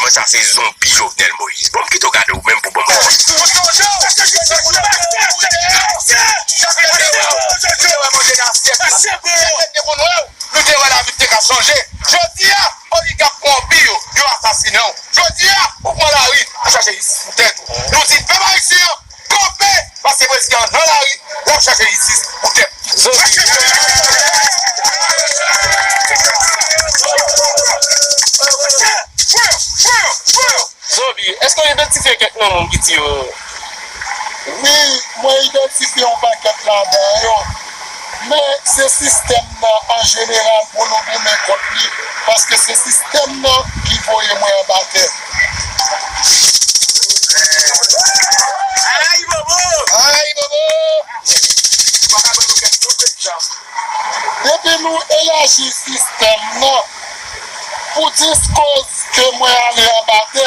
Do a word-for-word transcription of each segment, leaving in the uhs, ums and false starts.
Mwen sa se zonbi Jovenel Moïse. Bon, m kite w gade w menm pou bon. Nou te wè lavi te ka chanje. Jodi a, oligak kowonpi yo, yo asasinen w. Jodi a, ou pran lari pou chache jistis pou tèt ou. Nou di pèp ayisyen an, kanpe, paske prezidan an nan lari, l ap chache jistis pou tèt li. Zonbi, èske w idantifye kèk nan moun ki tiye yo? Wi, mwen idantifye yon pakèt ladan yo. Men se sistèm nan an jeneral pou nou goumen kont li, paske se sistèm nan ki voye mwen anba tè. Ay, bobo! Ay, bobo! Depi nou elaji sistèm nan, pou dis koz ke mwen ale anba tè,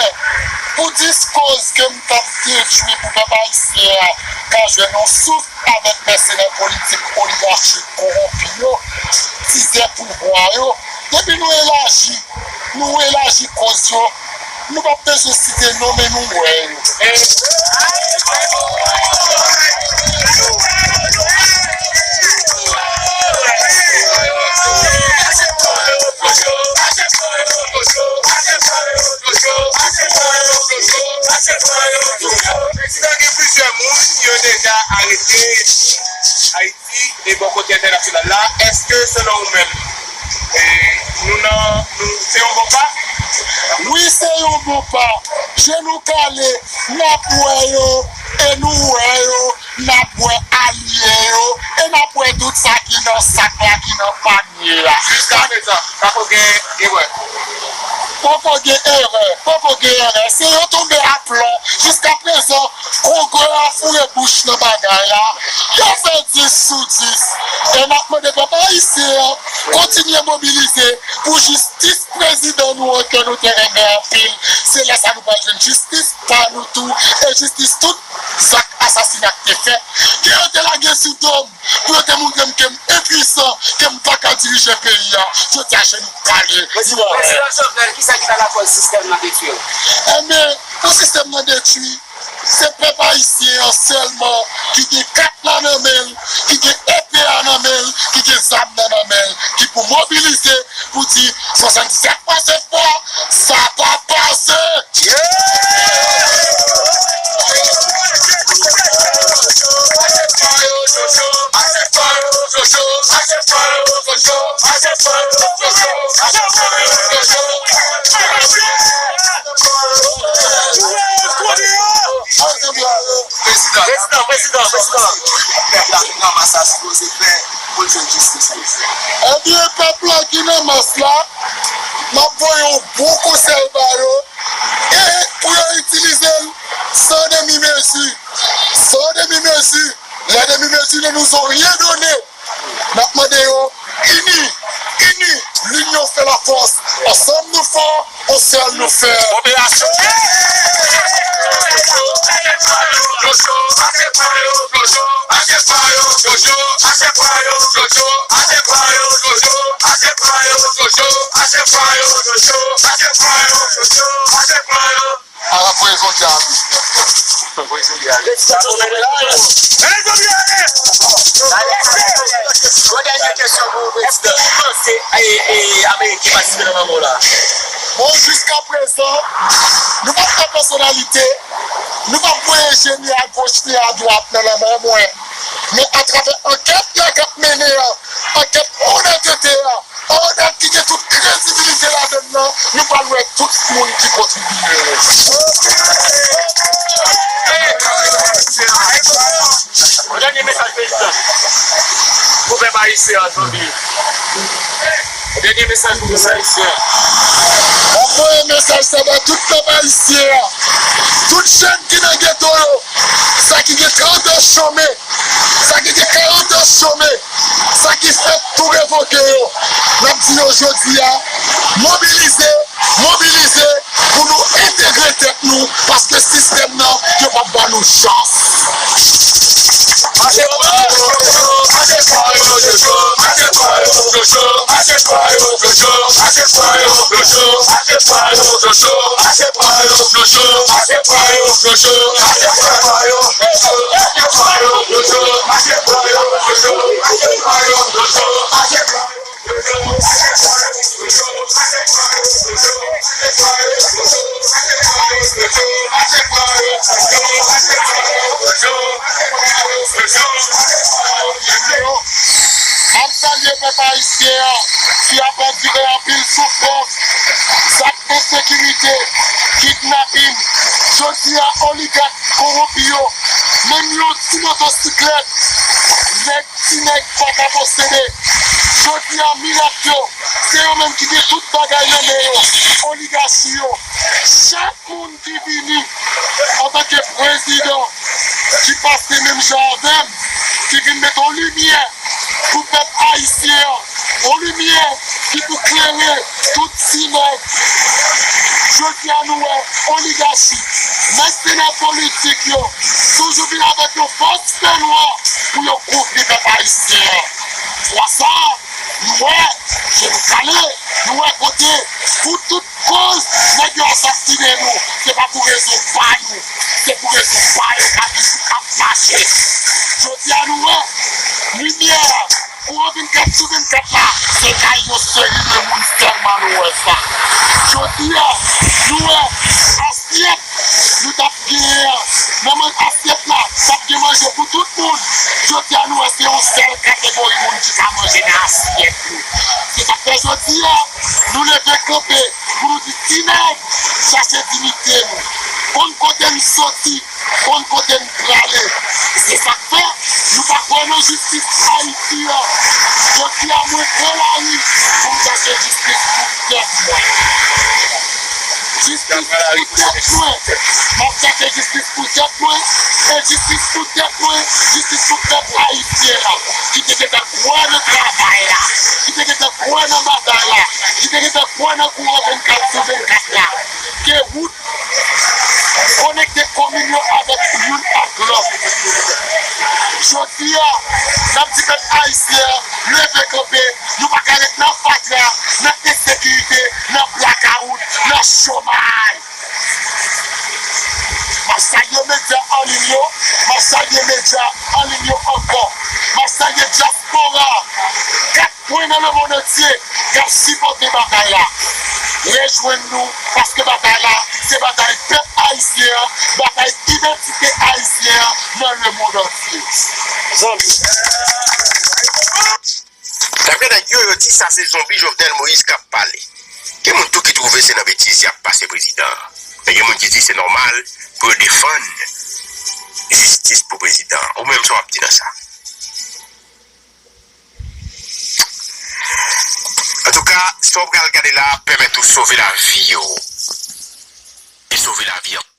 pou dis koz ke m t ap detwi pou pèp ayisyen an ka jwenn yon souf avèk mèsenè politik oligachik kowonpi yo, tizè pouvwa yo, depi nou elaji, nou elaji koz yo, nou p ap bezwen site non, men nou wè yo. Prezidan, gen plizyè moun yo deja arete Ayiti e bò kote entènasyonal la. Èske, selon ou menm, e, nou nan, nou, se yon bon pa? Wi, se yon bon pa. Je nou kale, n ap wè yo, e nou wè yo, n ap wè alye yo, e n ap wè tout sa ki nan sak la, ki nan panye a. Jiska prezan, pako gen erè. Poko gen erè, poko gen erè. Se yo tonbe aplon. Jiska prezan, Kongrè a foure bouch nan bagay la. Yo fè dis sou dis. E n ap mande pèp ayisyen an kontinye mobilize pou jistis prezidan nou an ke nou te renmen anpil. Se lè sa nou pral jwenn jistis pa nou tou e jistis tout zak asasina k te fèt, ke yo te lage sou do m, pou yo te montre m ke m enpwisan, ke m pa ka dirije peyi a. Jodi a, je nou kale. Prezidan, Prezidan Jovenel, kisa ki ta lakòz sistèm nan detwi? Enben, pou sistèm nan detwi, se pèp ayisyen an sèlman ki gen kat la nan men l, ki gen epe a nan men l, ki gen zam nan nan men l, ki pou mobilize pou di swasannsèt pwen sèt fwa, sa p ap pase! Prezidan, prezidan, prezidan, prezidan. Pèp la ki nan mas la sipoze fè pou l jwenn jistis li. Ebyen, pèp la ki nan mas la, m ap voye yon bon konsèy ba yo, e pou yo itilize l san demi mezi. San demi mezi. Les demi-mesures ne nous ont rien donné. N ap mande yo, ini, ini, l'union fait la force. Ansanm nou fò, on sèl nou fè. Koperasyon. Arap voye zonbi a wi. Yon dènye kesyon pou prezidan. Èske ou panse, e, e, Ameriken patisipe nan lanmò la? Bon, jiska prezan, nou p ap fè pèsonalite, nou p ap voye je ni agoch ni adwat nan lanmò mwen. Men atravè ankèt la k ap mennen an, ankèt onètete an, onèt ki gen tout kredibilite ladann nan, nou pral wè tout moun ki kontribye. Yon dènye mesaj prezidan pou pèp ayisyen an, Jovenel. Yon dènye mesaj pou pèp ayisyen an. M ap voye mesaj sa ba tout pèp ayisyen an. Tout jèn ki nan geto yo, sa ki gen trant an chome, sa ki gen karant an chome, sa ki fèk tou revoke yo, n ap di yo jodi a, mobilize, mobilize pou nou entegre tèt nou, paske sistèm nan, yo p ap ba nou chans. Mache pran yo, Jojo, mache pran yo, Jojo, mache pran yo, Jojo, M ap salye pèp ayisyen an ki ap andire anpil soufrans, zak ensekirite, kidnapin. Jodi a, oligak kowonpi yo, menm yon ti motosiklèt, nèg, ti nèg pa ka posede. Jodi a, mirak yo, se yo menm ki gen tout bagay nan men yo, oligachi yo. Chak moun ki vini antanke prezidan, ki pase menm jan avè m, ki vin met yon limyè pou pèp ayisyen an, yon limyè ki pou klere tout ti nèg. Jodi a, nou wè oligachi, mèsenè politik yo toujou vin avèk yon fòs fènwa pou yo kouvri pèp ayisyen an. Fwa sa a, nou wè je nou kale, nou wè kote pou tout koz nèg yo asasinen nou, se pa pou rezon pa nou, se pou rezon pa yo k ap, k ap mache. Jodi a, nou wè limyè a, pou yon vennkat sou vennkat la, se kay yon seri de moun sèlman nou wè sa. Jodi a, nou wè asyèt nou t ap genyen an, nan men asyèt la, t ap gen manje pou tout moun. Jodi a, nou wè se yon sèl kategori moun ki ka manje nan asyèt nou. Se sa k fè jodi a, nou leve kanpe pou nou di ti nèg, chache diyite nou. Konn kote n soti, konn kote n prale. Se sa k fè nou pa kwè nan jistis Ayiti an. Jodi a, mwen pran lari pou m chache jistis pou tèt mwen. Jistis pou tèt mwen. M ap chache jistis pou tèt mwen. E jistis pou tèt mwen, jistis pou pèp ayisyen an, ki te gentan kwè nan travay la, ki te gentan kwè nan batay la, ki te gentan kwè nan kouran vennkat sou vennkat la. Ke wout konekte komin yo avèk youn ak lòt. Jodi a, n ap di pèp ayisyen an, leve kanpe, nou pa ka ret nan fatra, nan ensekirite, nan blakawout, nan chomay. M ap salye medya an liy yo, m ap salye medya an liy yo ankò. M ap salye dyaspora kat kwen nan lemonn antye k ap sipòte batay la. Rejwenn nou, paske batay la, se batay pèp ayisyen an, batay idantite ayisyen an nan lemonn antye. Zanmi. Daprè nèg yo, yo di sa se zonbi Jovenel Moïse k ap pale. Gen moun tou ki twouve se nan betiz y ap pase prezidan an. Men gen moun ki di se nòmal pou yo defann jistis pou prezidan an. Ou menm, sa w ap di nan sa? Antouka, sa w pral gade la ap pèmèt ou sove lavi yo. E sove lavi an.